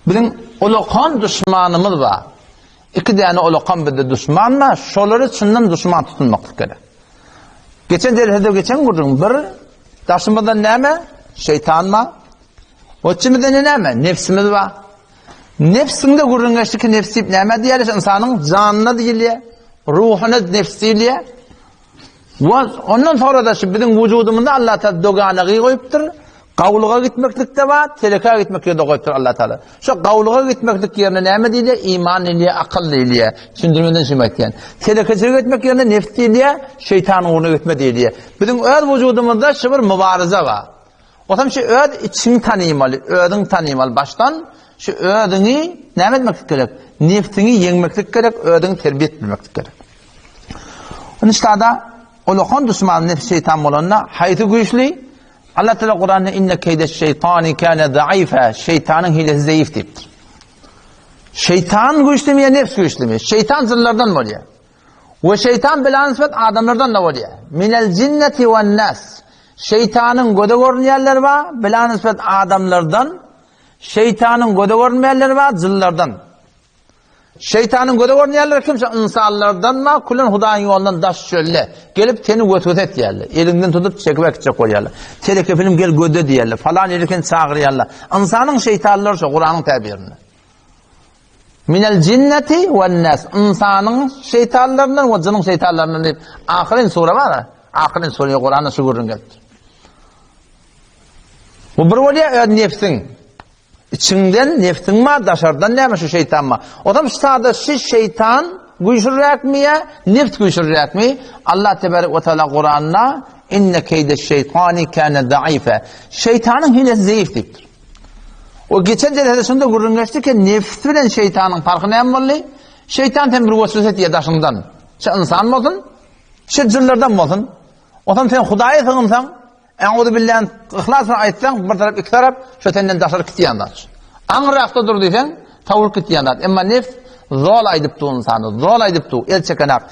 Biziň ulakan duşmanymyz bar. Iki däne ulakan bizde duşman bar, şolary çyndan duşman tutunmaklyk gerek. Geçen dersde geçen gürrüň bir daşymyzdan näme? Şeýtan bar. O içimizde näme? Nefsimiz bar. Nefsiňde gürrüň geçdi ki, nefs diýip näme diýýärler? Ynsanyň janyna diýilýär, ruhuna nefs diýilýär. We ondan sonra da şu biziň wujudymyzda Allah Taala doganagy goýupdyr. Gawluga gitmeklik de bar, telekä gitmek ýerde goýupdyr Allah Taala. Şu gawluga gitmeklik ýerine näme diýilýär? Iman diýilýär, akyl diýilýär. Düşündirmeden şuny aýtýan. Telekeçilik etmek ýerine nefs diýilýär, şeýtanyň ugruna gitme diýilýär. Biziň öz wujudymyzda şu bir mübaraza bar. Otam şu öz içiňi tanymaly, özüňi tanymaly başdan şu özüňi näme etmeklik gerek? Nefsiňi ýeňmeklik gerek, özüňi terbiýe etmeklik gerek. Niştada ulakan duşman nefs şeytan bolanda haýsy güýçli? Allah Teala Kuranda inne keýde şeytani kana zaifa, şeytanyň hilesi zeýif diýipdir. Şeytan güýçlimi ýa nefs güýçlimi? Şeytan jynlardan bolýar. We şeytan bilen nisbet adamlardan da bolýar. Minel cinneti wen nas. Şeytanyň göze görünýänleri bar, bilen nisbet adamlardan. Şeytanyň göze görünmeýänleri bar, jynlardan. Şeýtanyň göze görünýänleri kim? Şo ynsanlardan ma külen Hudaýyň ýolundan daş çölde gelip seni weswese etýärler. Eliňden tutup çekip äkitjek bolýarlar. Teleke film gel gözle diýýärler. Falan ýere seni çagyrýarlar. Ynsanyň şeýtanlary şo Kuranyň täbirinde. Minel jinneti wen nas. Ynsanyň şeýtanlaryndan we jynyň şeýtanlaryndan diýip ahyryn sure bar. Ahyryn sure Kuranda şu gürrüň gelipdir. Bu bir bolýar öz nefsiň. Içiňden nefsiň bar, daşardan näme şu şeýtan bar. Otam şu sada şu şeýtan güýçliräkmi ýa nefs güýçliräkmi? Allah tebarek we taala Kuranda inne keýde şeýtani kana zaifa. Şeýtanyň hilesi zeýif diýipdir. O geçen dersde şunda gürrüň geçdi ki nefs bilen şeýtanyň parhy näme boldy? Şeýtan sen bir weswese etýär daşyňdan. Şu insan bolsun, şu jynlardan bolsun. Otam sen Hudaýa sygynsaň, E'uzu billähni yhlas bilen aýtsaň, bir tarap, iki tarap, şo senden daşary gitýän zat. Aňryrakda dur diýseň, tawuryp gitýän zat. Emma nefs zol aýdyp dur ynsany, zol aýdyp dur, el çekenak.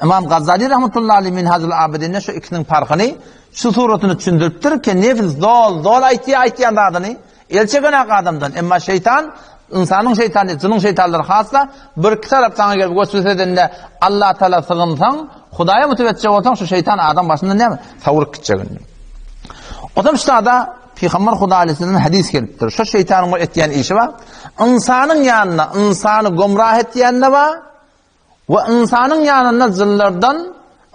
Ymam Gazali rahmetullahi aleyh Minhajul Abidinde şu ikisiniň parhyny şu suratyny düşündiripdir ki, nefs zol, zol aýtýar aýtýan zadyny, El çekenak adamdan. Emma şeýtan, ynsanyň şeýtany, jynyň şeýtanlary has-da birki tarap saňa gelip weswese edende Allatagala sygynsaň, Hudaýa mütewetjeh bolsaň, şu şeýtan adam başyndan näme? Sowrup gitjek indi. Otam ştada Pygamber Huda aleyhisselam hadis gelipdir. Şu şeýtanyň bir etýän işi bar. Ynsanyň ýanyna ynsany gomrah etýände bar. We ynsanyň ýanynda jynlardan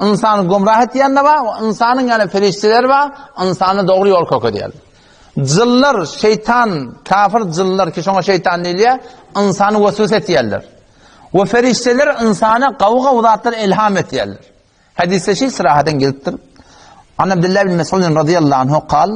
ynsany gümrah etýän-de bar, we ynsanyň ýanynda perişdeler bar, ynsana dogry ýol kökezýär. Jynlar, şeýtan, kafir jynlar ki şoňa şeýtan diýilýär, ynsany weswese etýärler. We perişdeler ynsana gawy-gawy zatlar elham etýärler. Hadysda şeý syrahadan gelipdir. An Abdullah ibn Mes'ud radıyallahu anhu kal,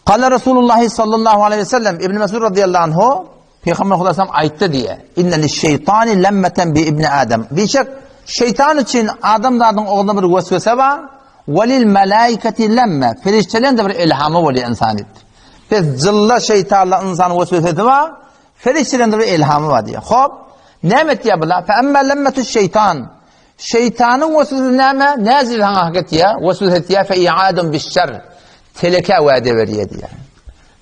Kala Resulullah sallallahu aleyhi ve sellem İbn Mesud radıyallahu anhu Pygamber Hudaý aýtdy diýe. Inne liş-şeýtani lemmeten bi ibni Adam. Bişek şeýtan üçin adam zadyň ogluna bir weswese bar. We lil malaikati lemme. Perişdelerin de bir ilhamy bolýar insan diýipdir. Pes jylla şeýtanla insan weswesesi bar. Perişdelerin de bir ilhamy bar diýe. Hop, näme etýär bular? Fe emme lemmetu şeýtan. Şeýtanyň weswesesi näme? Näzil haňa hak etýär? Weswese etýär fe i'adun biş-şer. Telekä wade berýär diýýär.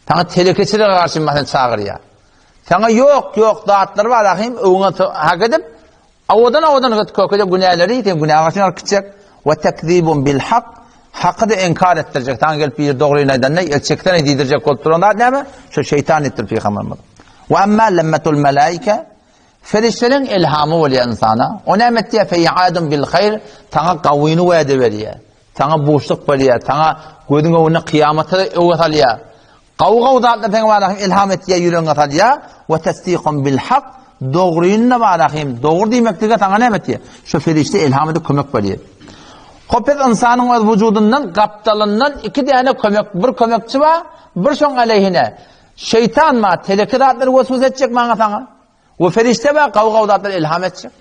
Saňa telekeçilige garşy maňa çagyrýar. Saňa ýok, ýok zatlar bar ahim, öňe hak edip, awadan awadan gyt kökede günäleri sen günä garşy alyp gitjek. We tekzibun bil hak, haky da inkar etdirjek. Saňa gelip bir dogryny aýdanda, el çeksene diýdirjek bolup duran zat näme? Şu şeýtan etdir pygamberimiz. We amma lemmetul malaika Ferişteleriň ilhamy bolýar insana. O näme etýär? Feýadun bil haýr, saňa gawyny wade berýär. Saňa buşluk berýär, saňa gözüň öňünde kyýamaty öňe salýar. Gawy-gawy zatlar saňa barahym ilham etýär, ýüregiňe salýar. We tasdiqun bil hak, dogryny-da barahym, dogry diýmeklige saňa näme etýär? Şu perişde ilham edip kömek berýär. Hop biz ynsanyň öz wujudyndan gapdalyndan iki däne kömek, bir kömekçi bar, bir şoň aleýhine. Şeýtan bar, teleki zatlary weswese etjek maňa saňa. We perişde bar, gawy-gawy zatlar ilham etjek.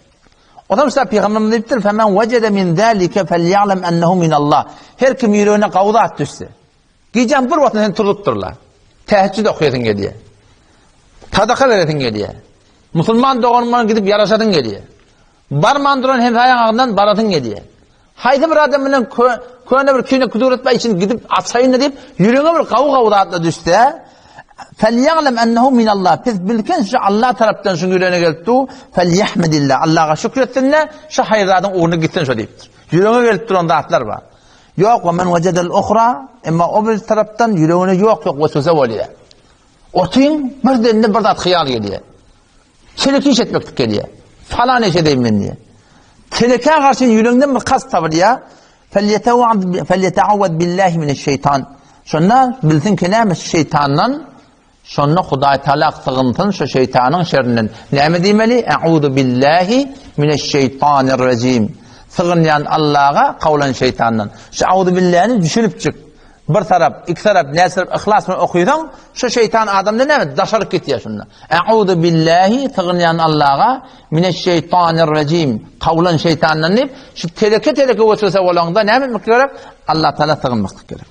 Ondan şa pygamberimiz diýipdir, "Femen wejede min zalika felýalem ennehu min Allah." Her kim ýüregine gawy zat düşse, gijäň bir wagtynda seni turzupdyrlar. Täheccüd okaýasyň gelýär. Sadaka beresiň gelýär. Musulman doganyň bilen gidip ýaraşasyň gelýär. Barman duran hemsaýaň agzyndan barasyň gelýär. Haýsy bir adam bilen köne bir kine kuduret bar içini gidip açaýyn diýip, ýüregiňe bir gawy-gawy zatlar düşse, Felýa'lem ennehu minallah. Pes bilken şu Allah tarapdan şu ýüregine gelip dur. Felyahmedillah. Allaha şükür etsin-de, şu haýyr zadyň ugruna gitsin şo diýipdir. Ýüregine gelip duran zatlar bar. Ýok, we men wejedel uhra, emma o bir tarapdan ýüregine ýok ýok weswese bolýar. Otyň birdende bir zat hyýal gelýär. Teleke iş etmeklik gelýär. Falan iş edeýin men diýýär. Telekä garşy ýüreginden bir kast tapylýar. Felýeta'awwad billahi mineşşeýtan. Şonda bilsin ki näme şeýtandan şonda Hudaý Taala sygynsyn şu şeýtanyň şerinden. Näme diýmeli? A'uzu billahi mineşşeýtanirrajim. Sygynýan Allaha kawlan şeýtandan. Şu auzu billahini düşünip çyk. Bir tarap, iki tarap, näçe tarap yhlas bilen okysaň, şu şeýtan adamda näme? Daşaryk gitýär şunda. A'uzu billahi sygynýan Allaha mineşşeýtanirrajim. Kawlan şeýtandan diýip, şu teleke-teleke weswese bolanda näme etmek gerek? Allah Taala sygynmaklyk gerek.